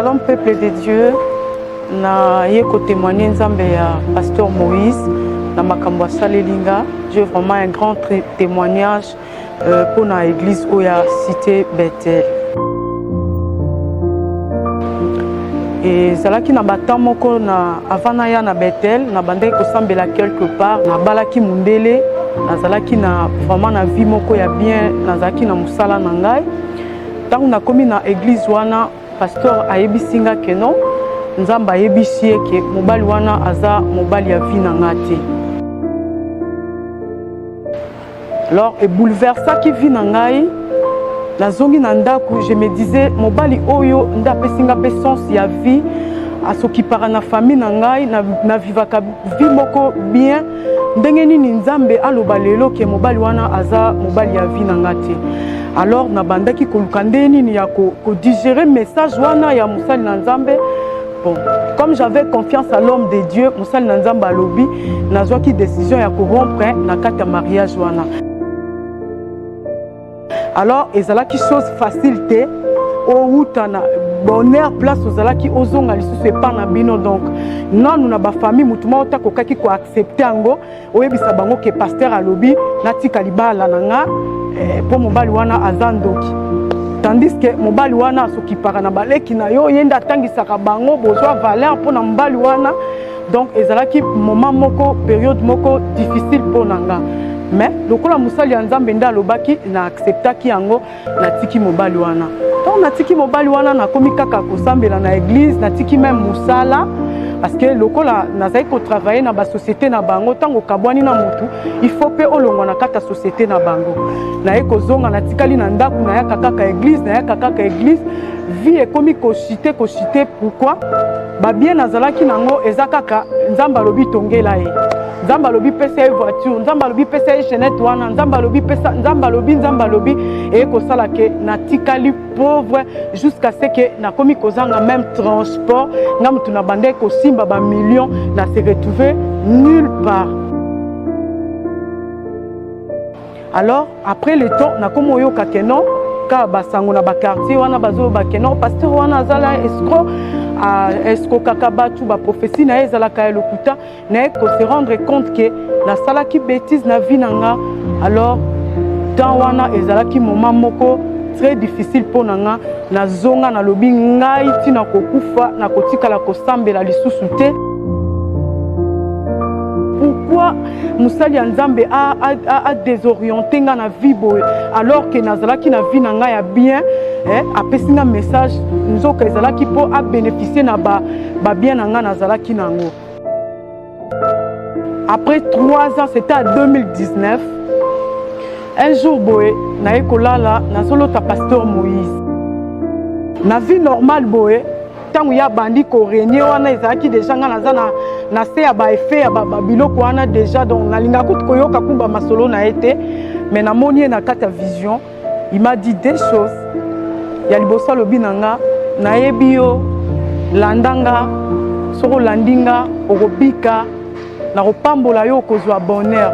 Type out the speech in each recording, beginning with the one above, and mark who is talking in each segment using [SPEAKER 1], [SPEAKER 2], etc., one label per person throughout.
[SPEAKER 1] Shalom peuple de Dieu, na ye ko témoigner Nzambe ya pasteur Moïse na makambo asaleli nga. J'ai vraiment un grand témoignage euh, mpo na église oyo ya cité Bethel. Ezalaki na batemps moko na avant naya na Bethel, nabandaki kosambela quelque part, nabalaki mundele, nazalaki na vraiment na vie moko ya bien, nazalaki na mosala na ngai. Ntango nakomi na église wana, pasteur ayebisi nga ke non, Nzambe ayebisi ye ke mobali wana aza mobali ya vie na nga te. Alors ebouleversaki vie na ngai. Nazongi na ndako, je me disais mobali oyo nde apesi nga mpe sens ya vie, asokipaka na famille na ngai, na vivaka vie moko bien. Ndenge nini Nzambe aloba lelo ke mobali wana aza mobali ya vie na nga te? Alors nabandaki koluka ndenge nini ya kodigere message wana ya mosali na Nzambe. Bon, comme j'avais confiance à l'homme de Dieu, mosali na Nzambe alobi, nazwaki décision ya korompre na kati ya mariage wana. Alors ezalaki chose facile te, owuta na bonheur place ozalaki ozonga lisusu epa na bino. Donc nanu na bafamille motu moko te akokaki koaccepte yango, oyebisa bango ke pasteur alobi natika libala na nga mpo mobali wana aza ndoki, tandis que mobali wana asokipaka na baleki na yo, ye nde atangisaka bango, bozwa valeur mpo na mobali wana. Donc ezalaki moment moko, période moko difficile mpo na nga, mais lokola mosali ya Nzambe nde alobaki, na acceptaki yango, natiki mobali wana. Donc natiki mobali wana, nakomi kaka kosambela na église, natiki même mosala, parce que lokola nazali kotravaille na basociété na bango, ntango okabwani na motu, il faut mpe olongwa na kati ya société na bango. Naye kozonga, natikali na ndako, nayaka kaka église, nayaka kaka église. Vie ekomi kochite, kochite. Pourquoi? Babien nazalaki nango eza kaka Nzambe alobi tongela ye, Nzambe alobi pesa ye voiture, Nzambe alobi pesa ye chaînette wana, Nzambe alobi pesa, Nzambe alobi, Nzambe alobi. Eye kosala ke natikali pauvre jusqu'à ce que nakomi kozanga même transport. Nga motu na bandaki kosimba bamillion, na se retrouver nulle part. Alors après le temps, nakomi oyoka ke non, kaka basango na baquartier wana bazoloba ke non, pasteur wana azala escroc, escrokaka bato, baprophétie na ye ezalaka ya lokuta. Naye ko se rendre compte ke nasalaki bêtise na vie na nga. Alors temps wana ezalaki moment moko très difficile mpo na nga. Nazonga, nalobi ngai ntina kokufa, nakotikala kosambela lisusu te. Pourquoi mosali ya Nzambe adésoriente nga na vie boye, alors que nazalaki na vie na ngai ya bien? Apesi nga message, nzoka ezalaki mpo abénéficie na babien na ngai nazalaki nango. Après 3 ans, c'était à 2019, un jour boye naye kolala, nazolota pasteur Moïse na vie normale boye. Ntango ya bandi korenie wana, ezalaki déjà nga naza na se ya baeffet ya babiloko wana déjà, donc nalingaka kutu koyoka kumba masolo na ye te. Mais namoni ye na kati ya vision, il m'a dit des choses. Ya liboso, alobi na nga: nayebi yo, landa nga, soki olandi nga okobika, nakopambola yo, okozwa bonheur.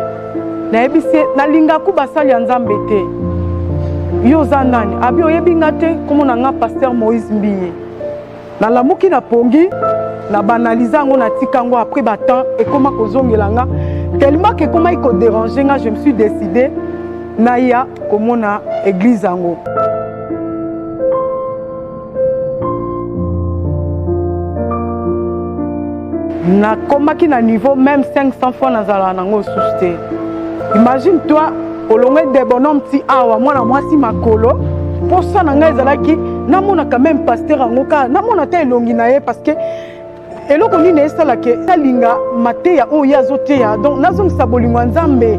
[SPEAKER 1] Nayebisi ye nalingaku basali ya Nzambe te, yo oza nani? Abi oyebi nga te, kombo na nga pasteur Moïse Mbiye. Nalamuki na pongi, na banalize yango, natika yango. Après batemps ekóma kozongela nga tellement ke ekomaki kodérange nga. Je me suis décidé naya komona église yango. Nakomaki na niveau même 500 fois nazalaka nango susu te. Imagine toi, olongwe de bonhomme ti awa, mwana mwasi makolo. Mposa na ngai ezalaki namonaka même pasteur yango, kaka namona ta elongi na ye, parce que eloko nini esalaka alinga mateya oyo ye azoteya. Donc nazongisa bolingo ya Nzambe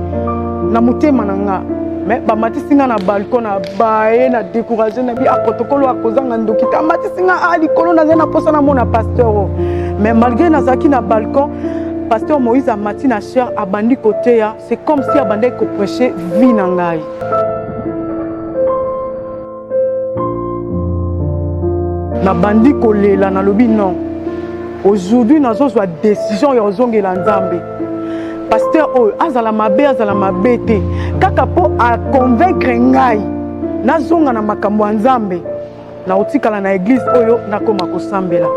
[SPEAKER 1] na motema na nga. Mais bamatisi nga na balcon, na baye na découragé na bi a protocole oyo akozanga ndoki te. Amatisi nga a likolo, nazali na mposa namona pasteur oyo. Mais malgré nazalaki na balcon, pasteur Moïse amati na chaire, abandi koteya. C'est comme si abandaki koprêche vie na ngai. Nabandi kolela, nalobi non, aujourd'hui nazozwa décision ya kozongela Nzambe. Pasteur oyo azala mabe, azala mabe te, kaka mpo aconvaincre ngai nazonga na makambo ya Nzambe. Nakotikala na eglise oyo nakoma kosambela.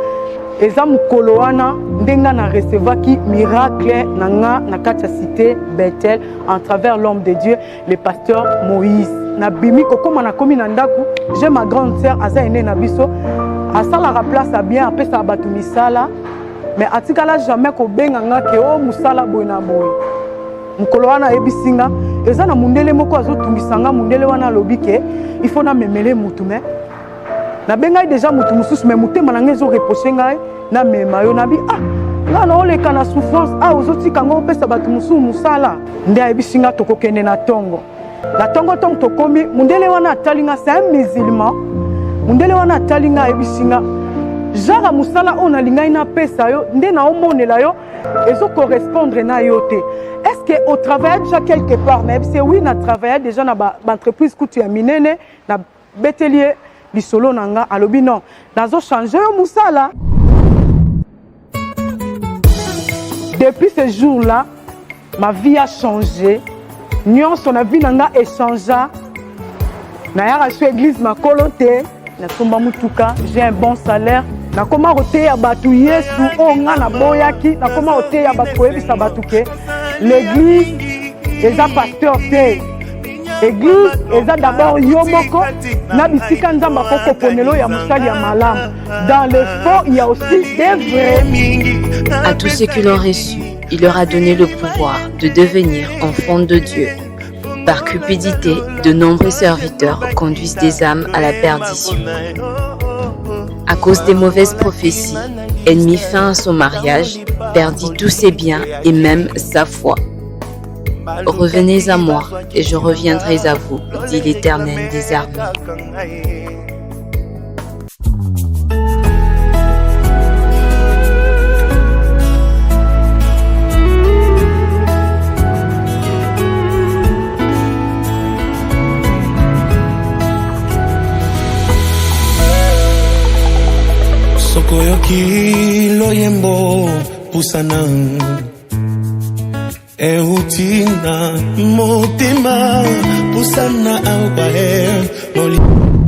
[SPEAKER 1] Eza mokolo wana nde nga na recevaki miracle na nga na kati ya cité Bethel en travers l'homme de Dieu, le pasteur Moïse. Nabimi kokoma, nakomi na ndako, j'ai ma grande sœur aza ene na biso, asalaka place ya bien, apesaka bato misala, mais atikala jamais kobenga nga ke o mosala boye na boye. Mokolo wana ayebisi nga eza na mundele moko azotungisa nga. Mundele wana alobi ke il faut namemele mutu, mais nabengai déjà mutu mosusu, mais motema na ngai ezoreproche ngai namema yo. Nabi ah, nga naoleka na souffrance, ah, ozotika ngo opesa bato mosusu mosala. Nde ayebisi nga tokokende na ntongo. Na ntongo ntongo tokomi, mundele wana atali nga, c'est un musulman. Mundele wana atali nga, ayebisi nga genre mosala oyo nalingai napesa yo nde naomonela yo ezocorrespondre na yo te. Est ce que otravailla déjà quelque part? Nayebisi oui, na travailla déjà na baentreprise kutu ya minene. Nabeteli ye lisolo na nga, alobi non, nazochange yo mosala. Depuis ce jour là, ma vie a changé. Nyonso na vie na nga echangea. Nayaka so église makolo te, nasomba mutuka, j'ai un bon salaire, nakoma koteya bato Yesu oyo nga naboyaki. Nakoma koteya bato, koyebisa bato ke l'église eza pasteur te, église eza d'abord yo moko na bisika Nzambe akokoponelo ya mosali ya malamu. Dans le faux, il y a aussi des vrais.
[SPEAKER 2] À tous ceux qui l'ont reçu, il leur a donné le pouvoir de devenir enfants de Dieu. Par cupidité, de nombreux serviteurs conduisent des âmes à la perdition. À cause des mauvaises prophéties, elle mit fin à son mariage, perdit tous ses biens et même sa foi. Revenez à moi et je reviendrai à vous, dit l'Éternel des armées.
[SPEAKER 3] Soki oyoki loyembo pusana euti na motema, pusana awa e.